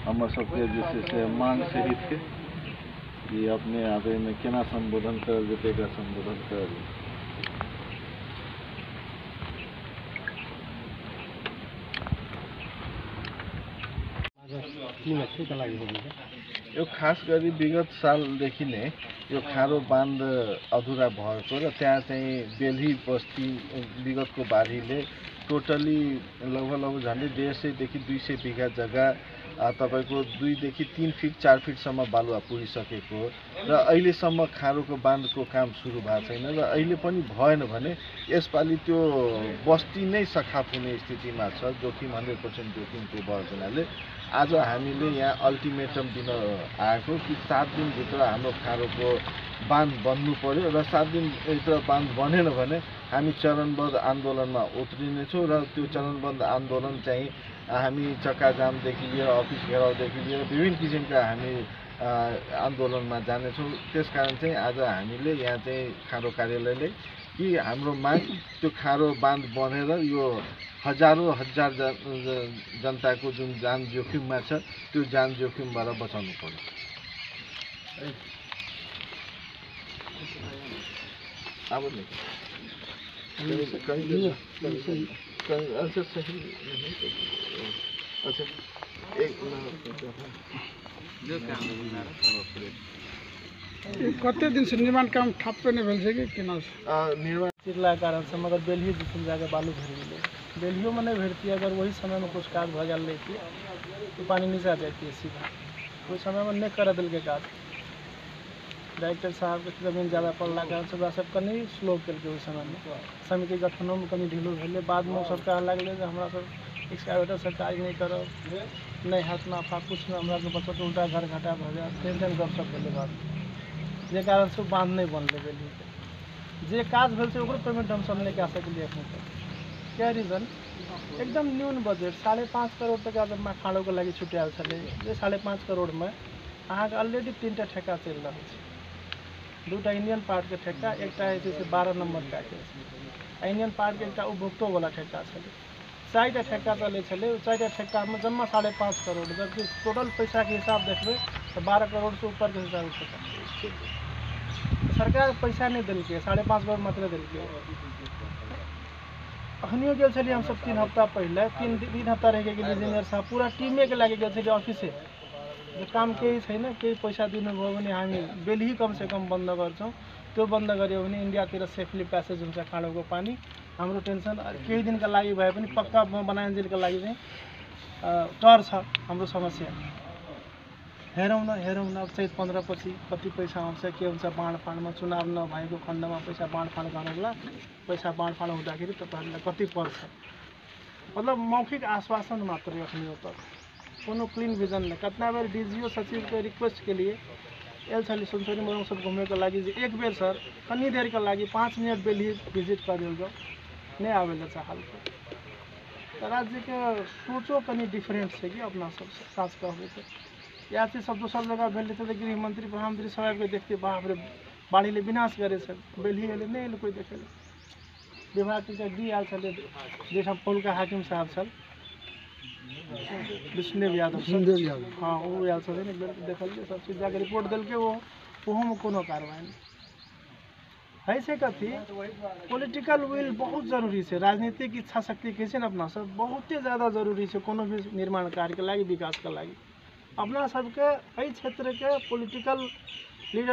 हमर सबके जे छै से मांग सहितके कि अपने आब एहिमे केना सम्बोधन करल जेतै, एकरा सम्बोधन करल जेतै। यो खास गरी विगत सालदेखि नै यो खारो बाँध अधुरा भएको र त्यहाँ चाहिँ बेल्ही बस्ती विगतको बाढीले टोटली लगभग लगभग झन्डै 150 देखि 200 बिघा जग्गा तपाईँको 2 देखि 3 फिट 4 फिटसम्म बालुवा पुगिसकेको हो र अहिलेसम्म खारोको बाँधको काम सुरु भएको छैन र अहिले पनि भएन भने यसपालि त्यो बस्ती नै सखाप हुने स्थितिमा छ। जोखिम 100% जोखिम त्यो भएको हुनाले आज हामीले यहाँ अल्टिमेटम दिन आएको कि 7 दिनभित्र हाम्रो खारोको बाँध बन्नु पर्यो र 7 दिनभित्र बाँध बनेन भने हामी चरणबद्ध आन्दोलनमा उत्रिनेछौँ र त्यो चरणबद्ध आन्दोलन चाहिँ हामी चक्काजामदेखि लिएर अफिस घेराउदेखि लिएर विभिन्न किसिमका हामी आन्दोलनमा जानेछौँ। त्यसकारण चाहिँ आज हामीले यहाँ चाहिँ खारो कार्यालयले कि हाम्रो माग त्यो खारो बाँध बनेर यो हजारौँ हजार जनताको जुन जान जोखिममा छ त्यो जान जोखिमबाट बचाउनु पर्यो। अब अच्छा कते दिन से निर्माण काम ठप्प नहि भेल छै कि केना छै? निर्माण चिरला कारण से, मगर बेलही जिसन जाके बालू भरि गेलै। बेलहियोमे नहि भरतियै, अगर वही समयमे कुछ काज भऽ गेल रहितियै तो पानी नीचा जाइतियै सीधा। ओहि समयमे नहि करऽ देलकै काज। डायरेक्टर साहबके जमीन ज़्यादा पड़ला कारण से ओकरा सब कनि स्लो केलकै। ओहि समयमे समिति गठनोमे कनि ढिलो भेलै। बादमे ओ सब कहऽ लगलै जे हमरा सब एक्सकावेटरसँ काज नहि करब, नहि हैत नाफा, किछु नहि, हमरा सबके बचत उल्टा घर घाटा भऽ जायत। तेहन तेहन गपशप भेलै बादमे, जे कारणसँ बाँध नहि बनलै बेलहीके। जे काज भेल छै ओकरो पेमेंट हमसब नहि कए सकलियै एखन तक। क्या रीजन? एकदम न्यून बजट 5.5 करोड़ टका जब खाड़ोके लागि छुटायल छलै, जे 5.5 करोड़मे अहाँके ऑलरेडी 3टा ठेका चलि रहल छै। 2टा इंडियन पार्टके ठेका, एकटा जे छै से 12 नम्बर पैकेज, आ इंडियन पार्टके एकटा उपभोक्तोवला ठेका छलै। 4टा ठेका चलै छलै। ओ 4टा ठेकामे जम्मा 5.5 करोड़, जबकि टोटल पैसाके हिसाब देखबै तऽ 12 करोड़सँ ऊपरके हिसाब ठेका। सरकार पैसा नहि देलकै, 5.5 करोड़ मात्र देलकै। अखनियो गेल छलियै हमसब 3 हफ्ता पहिले, 3 हफ्ता रहि गेल इंजीनियर साहब पूरा टीमेके लए कऽ गेल छलियै ऑफिसे, जे काम केही छैन, केही पैसा दिनुभयो भने हामी बेलही कमसे कम बन्द गर्छौँ। त्यो बन्द गऱ्यो भने इन्डियातिर सेफली प्यासेज हुन्छ खाँडोको पानी। हाम्रो टेन्सन केही दिनका लागि भए पनि पक्का बनाइन्जेलका लागि चाहिँ टर्छ हाम्रो समस्या। हेरौँ न, हेरौँ न, अब चैत 15 पछि कति पैसा आउँछ, के हुन्छ। बाँडफाँडमा चुनाव नभएको खण्डमा पैसा बाँडफाँड गरौँला, पैसा बाँडफाँड हुँदाखेरि तपाईँहरूलाई कति पर्छ। मतलब मौखिक आश्वासन मात्रै अखनियो तक, कोनो क्लिन विजन नहि। कतना बेर डीजीओ सचिवके रिक्वेस्ट के लिए आयल छली सुनसरी मोरङ सब घुमैके लागि जे एक बेर सर कनि देरके लागि 5 मिनट बेलही भिजिट करियल जाउ, नहि आबै लए चाहलकै। तऽ राज्यके सोचो कनि डिफरेंट छै कि अपना सबसँ, साँच कहबै तऽ इएह चीज सब दोसर जगह भेल रहितै तऽ गृहमंत्री प्रधानमंत्री सब आबिके देखतै, बाप रे बाढ़िले विनाश करै छै। बेलही एलै नहि एलै कोइ देखै लए। विभागके एकटा डी आयल छलै, जाहिठाम पहिलुका हाकिम साहब छल विष्णुदेव यादव, हाँ ओ आयल छथिन, एक बेर देखलियै सब चीज जाके रिपोर्ट देलकै। ओहोमे कोनो कार्रवाइ नहि है। छै कथी पॉलिटिकल will बहुत जरूरी छै, राजनीतिक इच्छा शक्ति कहै छै ने अपना सब, बहुते ज़्यादा जरूरी छै कोनो भी निर्माण कार्यके लागि, विकासके लागि। अपना सबके एहि क्षेत्रके पॉलिटिकल लीडर